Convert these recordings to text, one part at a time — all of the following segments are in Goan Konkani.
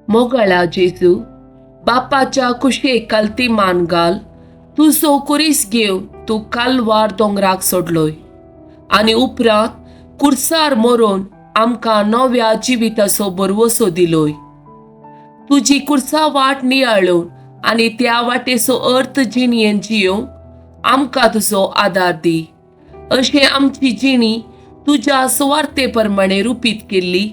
मोगाळा जेजू, बापाच्या कुशेक कालती मान घाल, तुजो कुरीस घेवन तूं कालवार दोंगराक सोडलोय आनी उपरांत कुर्सार मरोन आमकां नव्या जिविताचो भरवसो दिलोय. तुजी कुर्सा वाट नियाळून आनी त्या वाटेचो अर्थ जिणेन जियोवंक आमकां तुजो आदार दी. अशें आमची जिणी तुज्या सुवार्ते प्रमाणे रुपीत केल्ली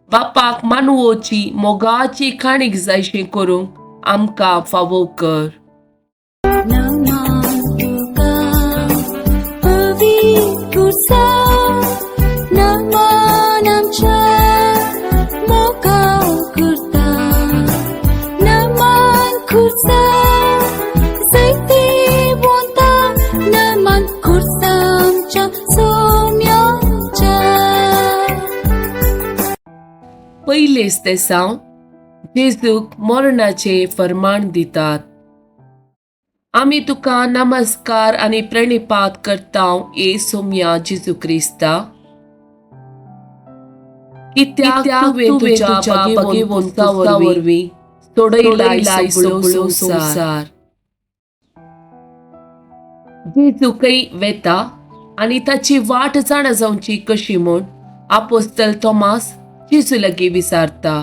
बापाक मानवोची मोगाची काणीक जायशें करूंक आमकां फावो कर. पयलेच ते सावन जेजूक मरणाचें फर्माण दितात. आमी तुका नमस्कार आनी प्रणिपात करता ये सोम्या जेजू क्रिस्ता, कित्याक तुवें तुज्या भगेवंता वरवीं सोडयलाय सगळो संवसार. जेजू खंय वेता आनी ताची वाट जाणा जावची कशी म्हूण आपोस्तल थॉमास जेजू लागीं विचारता.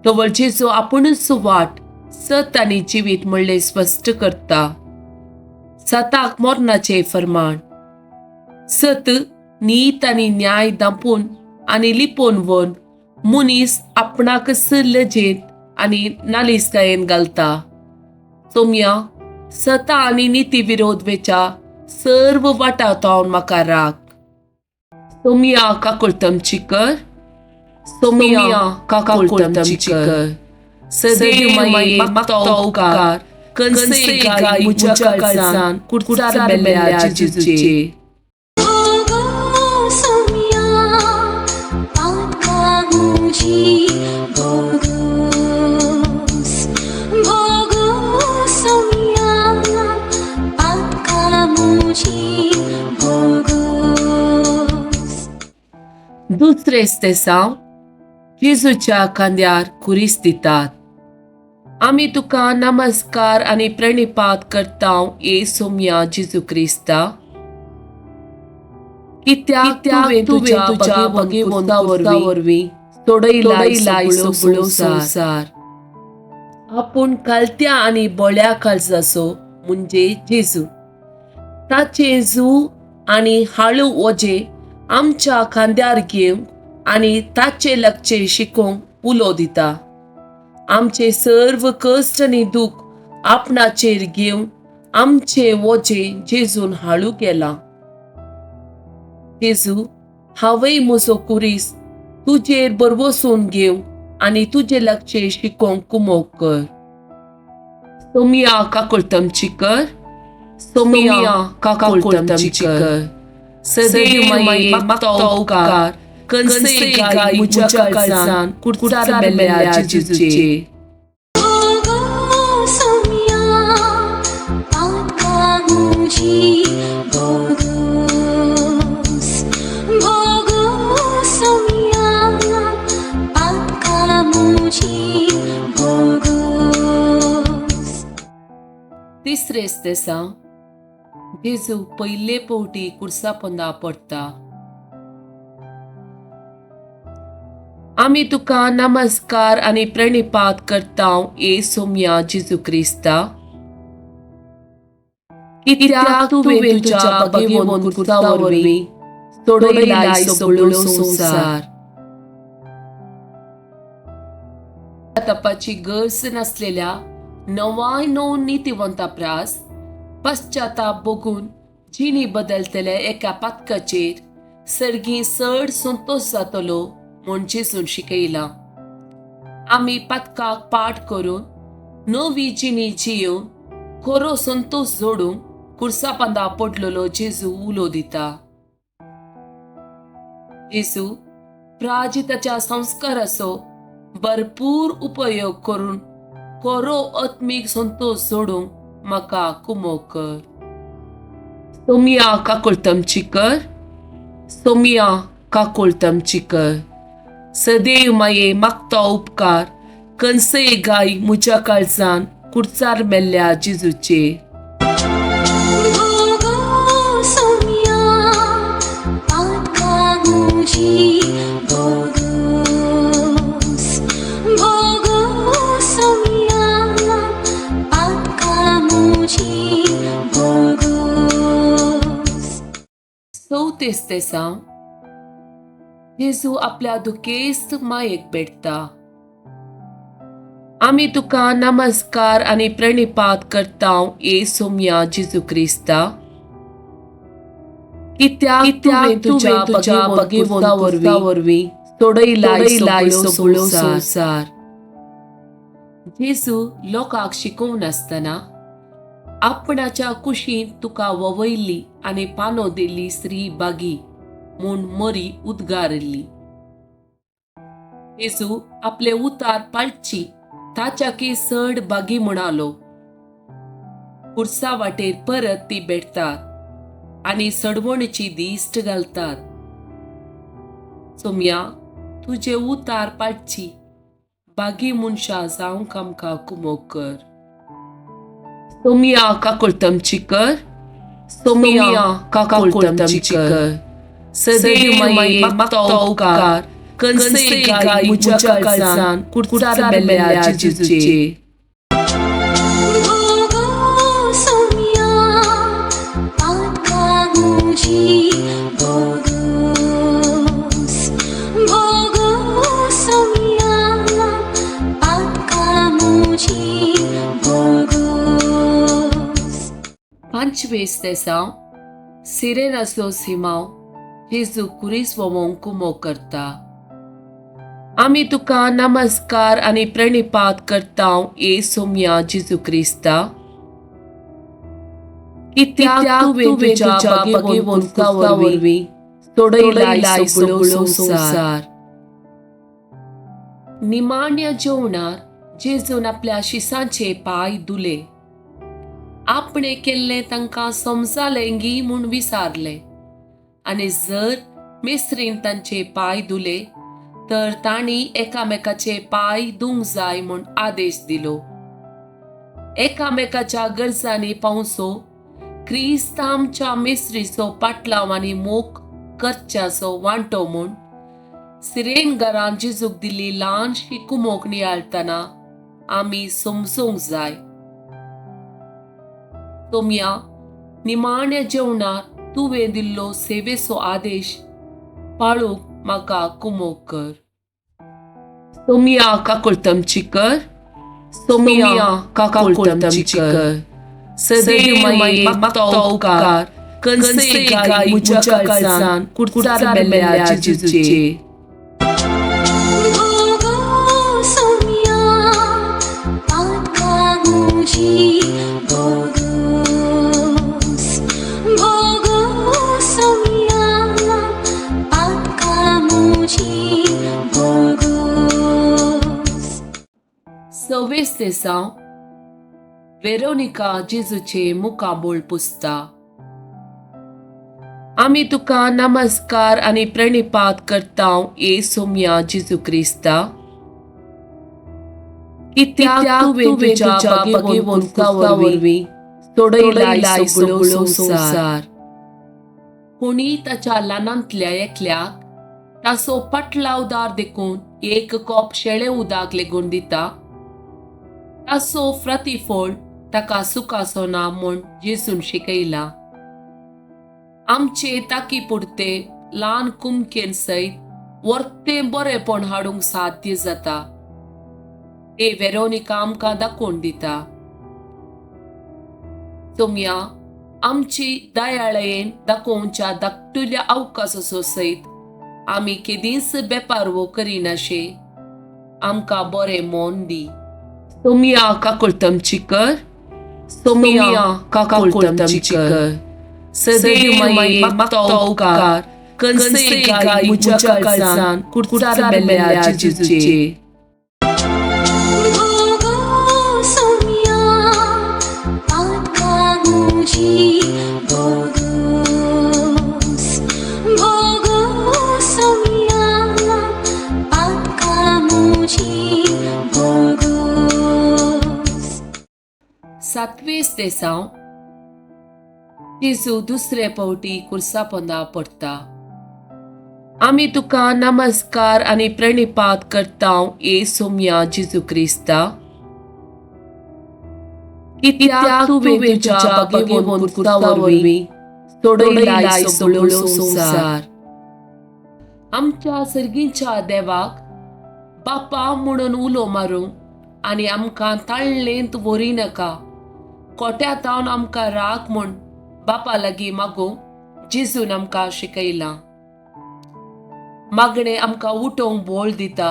तवळ जेजू आपुणूच वाट, सत आनी जिवीत म्हणलें स्पश्ट करता. सताक मरणाचें फर्माण. सत नीत आनी न्याय दांपून आनी लिपोवन व्हरून मनीस आपणाकच लजेंत आनी नालिसकायेन घालता. सोम्या, सता आनी निती विरोध वेच्या सर्व वाटा तावन म्हाका राख. सोम्या काकुळतमची कर, सोम्या काकुळतमची कर. सदैव माये मागता उपकार कन्सय गाय म्हज्या काळजान कुर्सार मेल्ल्या जेजूचे. दुसरेच ते सावन जेजूच्या खांद्यार खुरीस दितात. आमी तुका नमस्कार आनी प्रणिपात करता ये सोम्या जेजू क्रिस्ता, कित्याक तुवें तुज्या भगेवंता वरवीं सोडयलाय सगळो संवसार. आपूण कालत्या आनी बोळ्या काळजाचो म्हणजे जेजू, ताचें जू आनी हाळू वजें आमच्या खांद्यार घेवंक आनी ताचे लागचें शिकोवंक उलो दिता. आमचे सर्व कश्ट आनी दूख आपणाचेर घेवन आमचें वजें जेजून हाळू केलां. जेजू, हांवय म्हजो कुरीस तुजेर भरवसून घेवंक आनी तुजे लागचें शिकोवंक कुमोक कर. सोम्या काकुळतमची कर, सोम्या काकुळतमची कर. सदैव माये मागता उपकार कन्सय गाय म्हज्या काळजान कुर्सार मेल्ल्या जेजूचे. तिसरेच दिसा जेजू पयले पवटी कुर्सा पोंदा पडटा. आमी तुका नमस्कार आनी प्रणिपात करता ये सोम्या जेजू क्रिस्ता, कित्याक तुवें तुज्या भगेवंत कुर्सा वरवीं सोडयलाय सगळो संवसार. तपाची गरज नासलेल्या नवाय नव नितीवंता प्रास पश्चाताप बघून जिणी बदलतल्या एका पातकाचेर सर्गी चड संतोश जातलो म्हूण जेजून शिकयलां. आमी पातकाक पाठ करून नवी जिणी जियोवन खरो संतोश जोडूंक कुर्सापांदा पडलेलो जेजू उलो दिता. जेजू प्राजिताच्या संस्काराचो भरपूर उपयोग करून खरो आत्मीक संतोश जोडूंक म्हाका कुमोक कर. सोमिया काकुळतमची कर, सोमिया काकुळतमची कर. सदैव माये मागता उपकार कंसय गाय म्हज्या काळजान कुर्चार मेल्ल्या जेजूचे. चवथें तेसांव जेजू आपल्या दुखेस्त मायेक भेटता. आमी तुका नमस्कार आनी प्रणिपात करता ये सोमया जेजू क्रिस्ता, कित्याक तुवें तुज्या भगेवंता वरवीं सोडयलाय सगळो संवसार. जेजू लोकांक शिकोवनासतना आपणाच्या कुशींत तुका ववयल्ली आनी पानो दिल्ली स्त्री बागी म्हूण मरी उद्गारिल्ली. जेजू आपले उतार पाळची ताच्याकी चड बागी म्हणालो. कुर्सा वाटेर परत ती भेटतात आनी सडवणीची दिश्ट घालतात. सोमया तुजे उतार पाळची बागी मनशां जावंक आमकां कुमोक कर. सोमिया काकुळतमची कर, सोमिया काकुळतमची कर. सदैव माये मागता उपकार कंसय गाय म्हज्या काळजान कुर्चार मेल्ल्या जेजूचे. पांचवें तेसांव सिरेनाचो सिमांव जेजू कुरीस वोवोंक कुमोक करता. आमी तुका नमस्कार आनी प्रणिपात करता ये सोमया जेजू क्रिस्ता, कित्याक तुवें तुज्या भगेवंता वरवीं सोडयलाय सगळो संवसार. निमाण्या जेवणार जेजून आपल्या शिसांचे पांय धुले. आपणे केल्लें तांकां समजालें गी म्हूण विचारलें आनी जर मेस्त्रीन तांचे पांय धुले तर तांणी एकामेकाचे पांय धुवंक जाय म्हूण आदेश दिलो. एकामेकाच्या गरजांनी पावसो क्रिस्त आमच्या मेस्त्रीचो पाटलाव आनी मोग करच्याचो वांटो म्हूण सिरेन घरान जेजूक दिल्ली ल्हानशी कुमोक नियाळतना आमी समजूंक जाय. सोमया निमाण्या जेवणार तुवें दिल्लो सेवेचो आदेश पाळूंक म्हाका कुमोक कर. सोमिया काकुळतमची कर, सोमिया काकुळतमची कर. सदैव माये मागता उपकार कंसय गाय म्हज्या काळजान कुर्चार मेल्ल्या जेजूचे. सव्वें तेसांव वेरोनिका जेजूचे मुखामळ पुसता. आमी तुका नमस्कार आनी प्रणिपात करता ये सोमया जेजू क्रिस्ता, कित्याक तुवें तुज्या भगेवंता वरवीं सोडयलाय सगळो संवसार. कोणी ताच्या ल्हानांतल्या एकल्याक ताचो पाटलावदार देखून एक कॉप शेळें उदक लेगून दिता, ताचो प्रतिफळ ताका सुखाचो ना म्हूण जेजून शिकयला. आमचे ताकी पुरते ल्हान कुमकेन सयत वर्तें बरेपण हाडूंक साध्य जाता ते वेरोनिका आमकां दाखोवन दिता. सोमया आमची दयाळयेन दाखोवच्या धाकटुल्या अवकाशाचो सयत आमी केदींच बेपारवो करिनाशे आमकां बरें मन दी. सोमिया काकुळतमची कर, सोमिया काकुळतमची कर. सदैव माये मागता उपकार कन्से गाय मुज्या काळजान कुर्चार मेल्ल्या जेजूचे. सातवेस देसांव जेजू दुसरे पावटी कुर्सा पोंदा पडटा. आमी तुका नमस्कार आनी प्रणिपात करता ए सोम्या जेजू क्रिस्ता, कित्याक तुवें तुज्या भागेवन कुर्सा वरवीं सोडयलाय सगळो संवसार. आमच्या सर्गीच्या देवाक बापा म्हणून उलो मारूं आनी आमकां ताळलेंत व्हरी नाका, कोट्या तावन आमकां राख म्हूण बापा लागीं मागूंक जेजून आमकां शिकयलां. मागणें आमकां उठोवंक बोळ दिता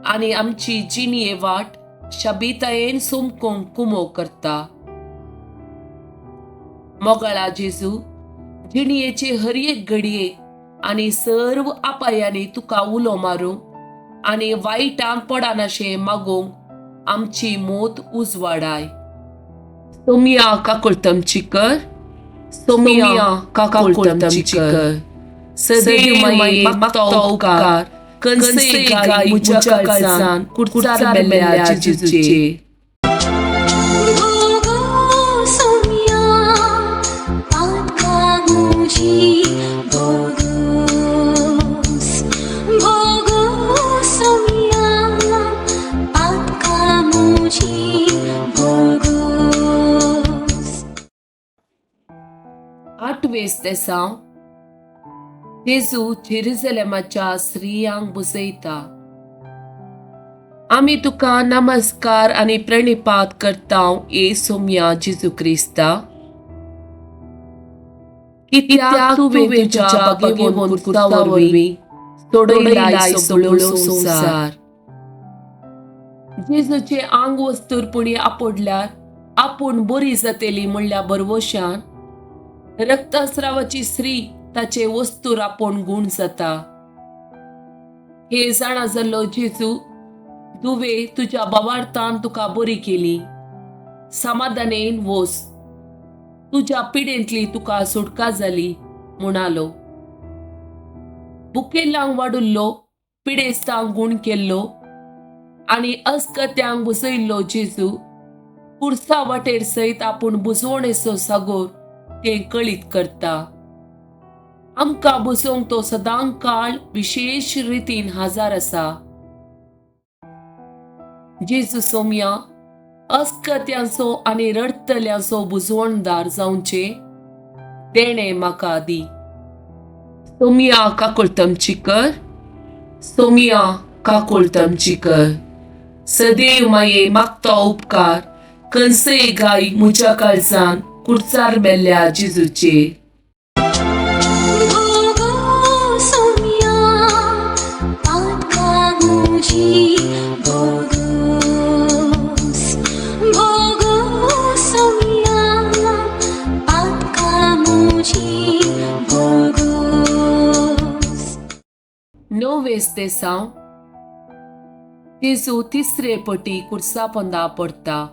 आनी आमची जिणये वाट शाबितायेन सोमकोंक कुमो करता. मोगाळा जेजू, जिणयेचे हर एक घडये आनी सर्व आपायांनी तुका उलो मारूंक आनी वायटांक पडनाशें मागूंक आमची मोत उजवाडाय. सोमिया काकुळतमची कर. सोमिया काकुळतमची कर. सदैव माये मागता उपकार कन्से गाय मुज्या काळजान कुर्चार मेल्ल्या जेजूचे. आठवेस देसांव जेजू जेरुजलेमाच्या स्त्रियांक बुजयता. आमी तुका नमस्कार आनी प्रणिपात करता ए सोम्या जेजू क्रिस्ता, कित्याक तुवें तुज्या भागेवन कुर्सा वरवीं सोडयलाय सगळो संवसार. जेजूचे आंग वस्तूरपणी आपडल्यार आपूण बरी जातली म्हणल्या भरवशान रक्तस्रावाची स्त्री ताचे वस्तूर आपूण गूण जाता. हे जाणा जाल्लो जेजू, दुवे तुज्या बावार्थान तुका बरी केली, समाधानेन वोस, तुज्या पिडेंतली तुका सुटका जाली म्हणालो. बुकेल्लांक वाडुल्लो, पिडेस्तांक गूण केल्लो आनी अस्कत्यांक बुजयल्लो जेजू कुर्सा वाटेर सयत आपूण बुजवणेचो सागोर तें कळीत करता. आमकां बुजोवंक तो सदां काळ विशेश रितीन हाजार आसा. जेजू सोम्या अस्कत्यांचो आनी रडटल्यांचो बुजवणदार जावचे देणें म्हाका दी. सोमिया काकुळतमची कर. सोमिया काकुळतमची कर. सदैव माये मागता उपकार कन्से गाय मुज्या काळजान कुर्चार मेल्ल्या जेजूचे. णवेस देसांव जेजू तिसरे पटी कुर्सा पोंदा पडटा.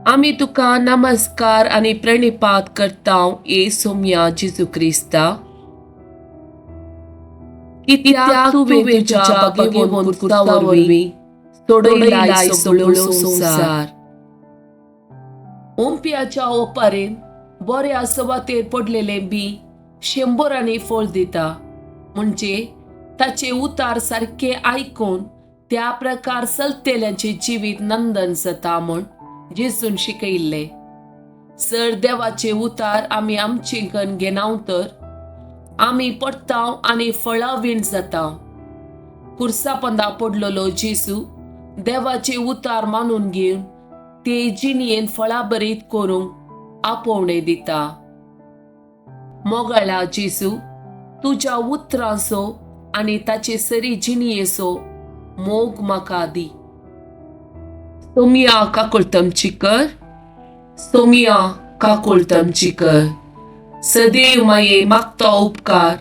आमी तुका नमस्कार आनी प्रणिपात करता ए सोम्या जेजू क्रिस्ता, कित्याक तुवें तुज्या भागेवन कुर्सा वरवीं सोडयलाय सगळो संवसार. ओंपयाच्या ओपारेन बऱ्या सुवातेर पडलेलें बी शंबरांनी फळ दिता, म्हणजे ताचे उतार सारके आयकून त्या प्रकार चलतेल्यांचे जिवीत नंदन जाता म्हूण जेजून शिकयल्लें. सर देवाचे उतार आमी आमचे कन घेनाव तर आमी पडटाव आनी फळावीण जाता. कुर्सा पंदा पडलेलो जेजू देवाचे उतार मानून घेवन ते जिणयेन फळाभरीत करूंक आपोवणें दिता. मोगाळा जेजू, तुज्या उतरांचो आनी ताचे सरी जिणयेचो मोग म्हाका दी. सोमया काकुळतमची कर, सोमया काकुळतमची कर। सदैव माये मागता उपकार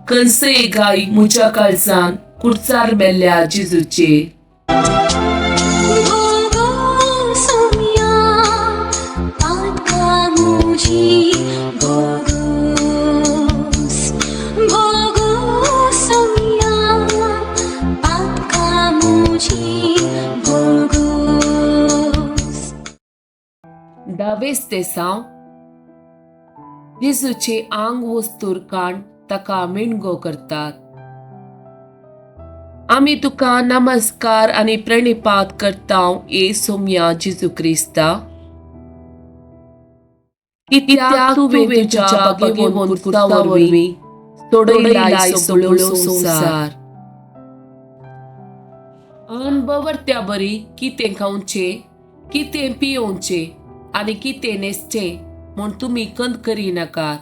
कंसय गाय म्हज्या काळजान कुर्चार मेल्ल्या जेजूचेर। धावेस तेसांव जेजूचे आंग वस्तूर काण ताका मेणगो करतात। आमी तुका नमस्कार आनी प्रणिपात करता ए सोमया जेजू क्रिस्ता, कित्याक तुवें तुज्या भागेवंत कुर्सा वरवीं सोडयलाय सगळो संवसार। अनभवर्त्या बरी कितें खावचें, कितें पियोवचें आनी कितें न्हेसचें म्हूण तुमी कंद करिनाकात,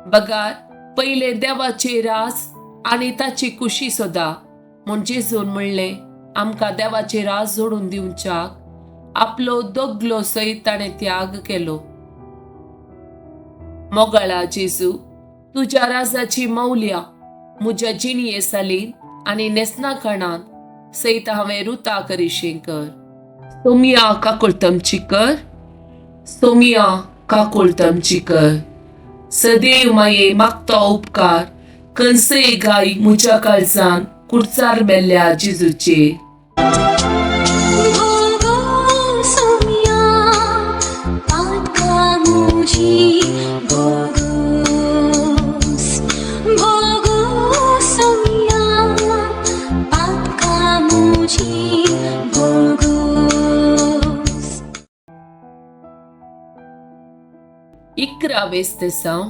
बगार पयलें देवाचें राज आनी ताची खुशी सोदा म्हूण जेजून म्हणलें। आमकां देवाचें राज जोडून दिवच्याक आपलो दगलो सयत ताणें त्याग केलो। मोगाळा जेजू, तुज्या राजाची मौल्या म्हज्या जिणये सालीन आनी न्हेसना खाणान सयत हांवें रुता करिशें कर। सोमया काकुळतमची कर, सोमया काकुळतमची कर। सदैव माये मागता उपकार कंसय गाय म्हज्या काळजान कुर्चार मेल्ल्या जेजूचेर। इकरावेस तेसांव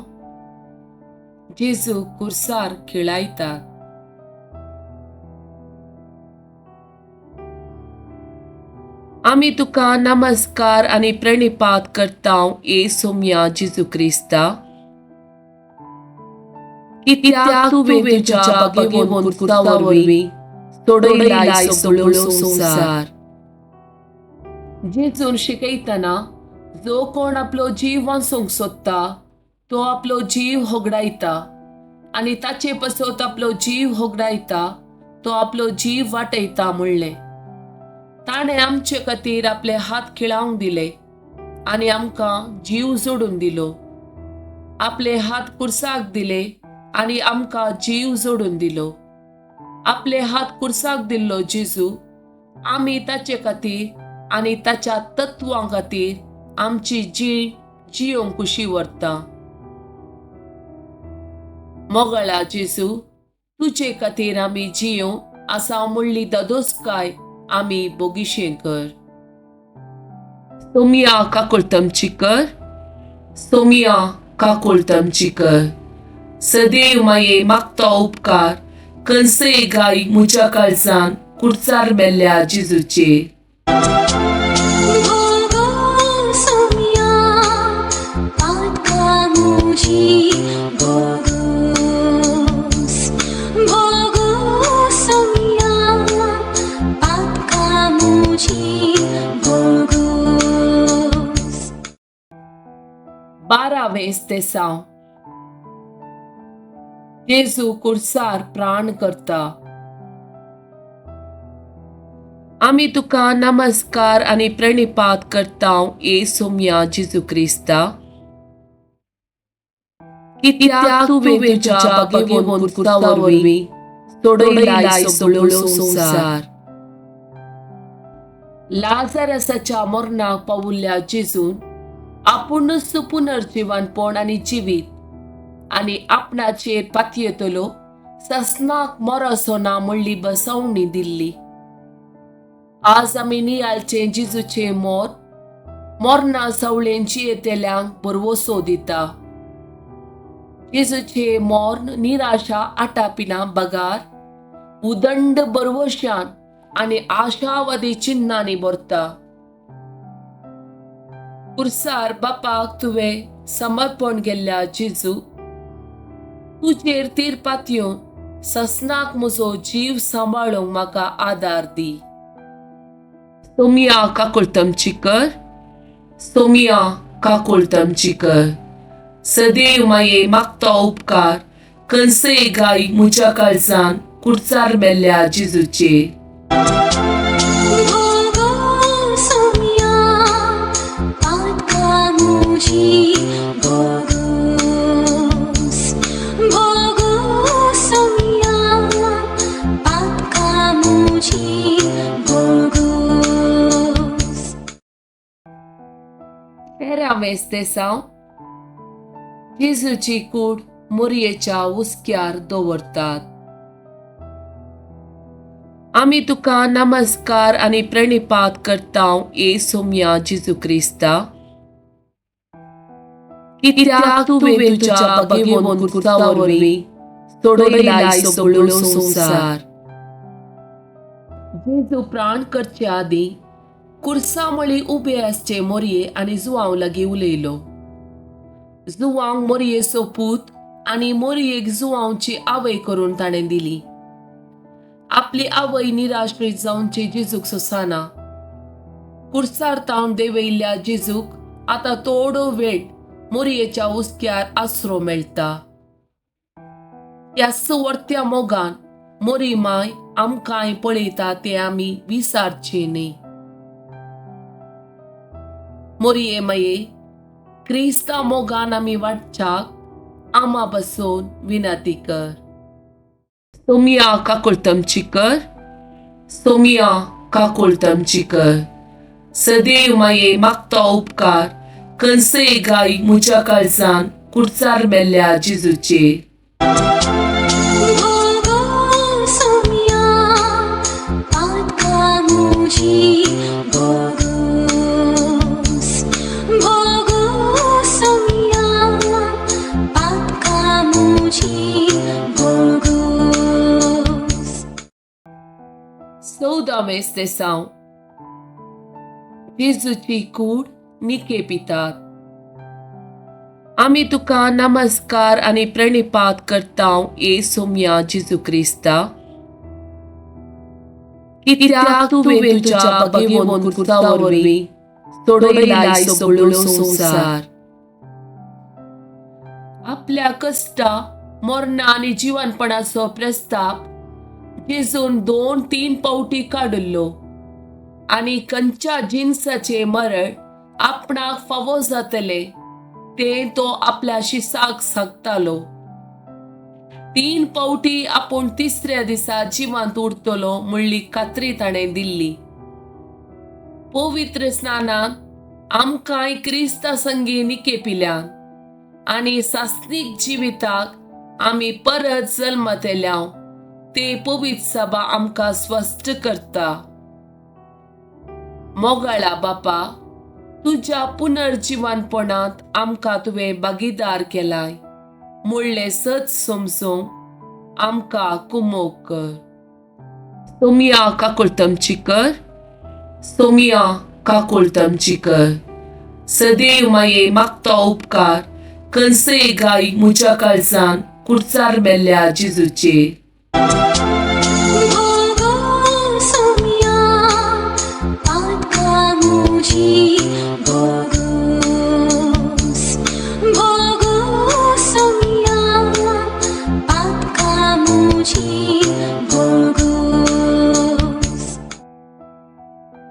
जेजू कुर्सार खेळायतात। आमी तुका नमस्कार आनी प्रणिपात करता ए सोमया जेजू क्रिस्ता, कित्याक तुवें तुज्या भागेवंत कुर्सा वरवीं सोडयलाय सगळो संवसार। जेजून शिकयतना जो कोण आपलो जीव वाचोवंक सोदता तो आपलो जीव होगडायता आनी ताचे पसत आपलो जीव होगडायता तो आपलो जीव वाटयता म्हणलें। ताणें आमचे खातीर आपले हात खिळावंक दिले आनी आमकां जीव जोडून दिलो। आपले हात कुर्साक दिले आनी आमकां जीव जोडून दिलो। आपले हात कुर्साक दिल्लो जेजू आमी ताचे खातीर आनी ताच्या तत्वां खातीर आमची जीण जियोंक कुशी व्हरता। मोगाळा जेजू, तुजे खातीर आमी जियों आसा म्हणली ददोसकाय आमी बोगिशें कर। सोमया काकुळतमची कर, सोमया काकुळतमची कर। सदैव माये मागता उपकार कंसय गाय म्हज्या काळजान कुर्चार मेल्ल्या जेजूचेर। बारावेस तेसांव जेजू कुर्सार प्राण करता। आमी तुका नमस्कार आनी प्रणिपात करता ए सोमया जेजू क्रिस्ता, कित्याक तुवें तुज्या भागेवंत कुर्सा वरवीं सोडयलाय सगळो संवसार। लाजरसाच्या मरणाक पावुल्ल्या जेजून आपुणूच पुनर्जिवनपण आनी जिवीत आनी आपणाचेर पातयेतलो ससनाक मरसो ना म्हणली बसवणी दिल्ली। आज आमी नियाळचें जेजूचें मोर मरणा सावळेन जियेतल्यांक भरवसो दिता। जेजूचें मर्ण निराशा आटापिना बगार उदंड भरवशान आनी आशावादी चिन्नांनी भरता। कुर्सार बापाक तुवें समर्पण केल्ल्या जेजू, तुजेर तीर पातयेवन ससनाक म्हजो जीव सांबाळूंक म्हाका आदार दी। सोमिया काकुळतमची कर, सोमिया काकुळतमची कर। सदैव माये मागता उपकार कंसय गाय म्हज्या काळजान कुर्चार मेल्ल्या जेजूचेर। तेरावें जेजूची कूड मोरयेच्या हुस्क्यार दवरतात। आमी तुका नमस्कार आनी प्रणिपात करता ये सोम्या जेजू क्रिस्ता, कित्याक तुवें तुज्या भगेवन कुर्ता वरवीं सोडयलाय सगळो संवसार। जेजू प्राण करचे आदीं कुर्सा मळी उबे आसचे मोरये आनी जुवांव लागीं उलयलो। जुवांक मोरयेचो पूत आनी मोरयेक जुवांवची आवय करून ताणें दिली। आपली आवय निराश्रीत जावची जेजूक सोंसना। कुर्सार तावन देंवयिल्ल्या जेजूक आतां थोडो वेळ मोरयेच्या हुस्क्यार आसरो मेळटा। ह्या सुवर्त्या मोगान मोरी माय आमकांय पळयता तें आमी विसारचें न्ही। मोरये माये, क्रिस्ता मोगान आमी वाटच्याक आमा बसून विनंती कर। सोमिया काकुळतमची कर, सोमिया काकुळतमची कर। सदैव माये मागता उपकार कंसय गाय म्हज्या काळजान कुर्चार मेल्ल्या जेजूचेर। चवदावें देसांव जेजूची कूड निके पितात। आमी तुका नमस्कार आनी प्रणिपात करता ये सोम्या जेजू क्रिस्ता, कित्याक तुवें तुज्या भगेवन कुर्ता वरवीं सोडयलाय सगळो संवसार। आपल्या कश्टा मरणा आनी जिवनपणाचो प्रस्ताप जेजून 2-3 पावटी काडिल्लो आनी खंयच्या जिनसाचें मरण आपणाक फावो जातलें तें तो आपल्या शिसाक सांगतालो। 3 पावटी आपूण तिसऱ्या दिसा जिवांत उरतलो म्हणली खात्री ताणें दिल्ली। पवित्र स्नानान आमकांय क्रिस्ता संगी निकेपिल्यान आनी सासणीक जिविताक आमी परत जल्मतल्या ते पवित्र सभा आमकां स्पश्ट करता। मोगाळा बापा, तुज्या पुनर्जिवनपणांत आमकां तुवें भागीदार केलाय म्हणलें सत समजूंक आमकां कुमोक कर। सोमिया काकुळतमची कर, सोमिया काकुळतमची कर। सदैव माये मागता उपकार कंसय गाय म्हज्या काळजान कुर्चार मेल्ल्या जेजूचेर।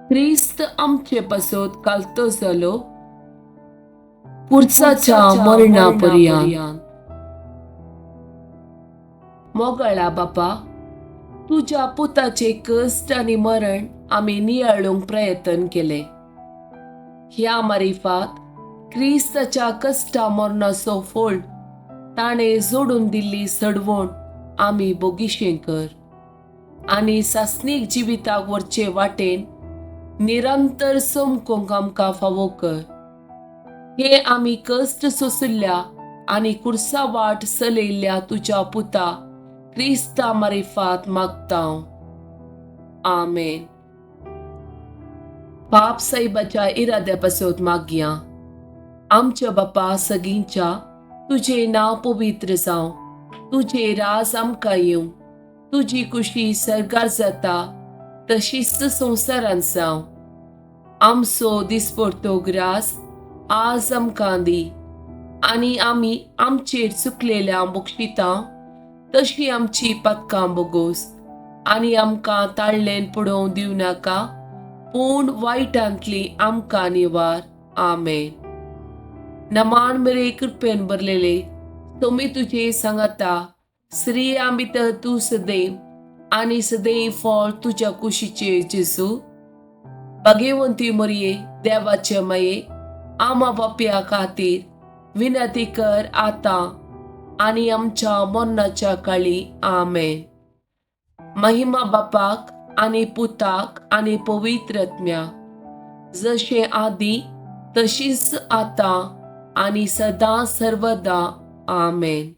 क्रिस्त आमचे पासत कालतो जालो कुर्साच्या मरणा पर्यंत। मोगाळा बापा, तुज्या पुताचे कश्ट आनी मरण आमी नियाळूंक प्रयत्न केले। ह्या मारिफात क्रिस्ताच्या कश्टा मरणाचो फोळ ताणें जोडून दिल्ली सडवण आमी बोगिशें कर आनी सासणीक जिविताक व्हरचे वाटेन निरंतर चमकूंक आमकां फावो कर। हे आमी कश्ट सोंशिल्ल्या आनी कुर्सा वाट चलयिल्ल्या तुज्या पुता क्रिस्ता मारिफात मागता। आमेन। पाप साहेबाच्या इराद्या पासत मागया। आमच्या बापा सगींच्या, तुजें नांव पवित्र जावं, तुजें राज आमकां येवं, तुजी कुशी सर्गार जाता तशीच संवसारांत जावं। आमचो दिसपडतो ग्रास आज आमकां दी आनी आमी आमचेर चुकलेल्या बक्षिता तशी आमची पदकां बोगोस आनी आमकां ताळ्ळेन पडोवंक दिवं नाका पूण वायटांतली आमकां निवार. आमेन. नमान मेरे कृपेन भरलेले तुमी तुजे सांगाता स्त्रियां भितर तूं सदैव आनी सदैव फळ तुज्या कुशीचे जेजू. भाग्यवंती मरये देवाचे माये आमा बापया खातीर विनंती कर आतां आनी आमच्या मरणाच्या काळी. आमेन. महिमा बापाक आनी पुताक आनी पवित्र आत्म्याक, जशें आदी तशीच आतां आनी सदां सर्वदा. आमेन.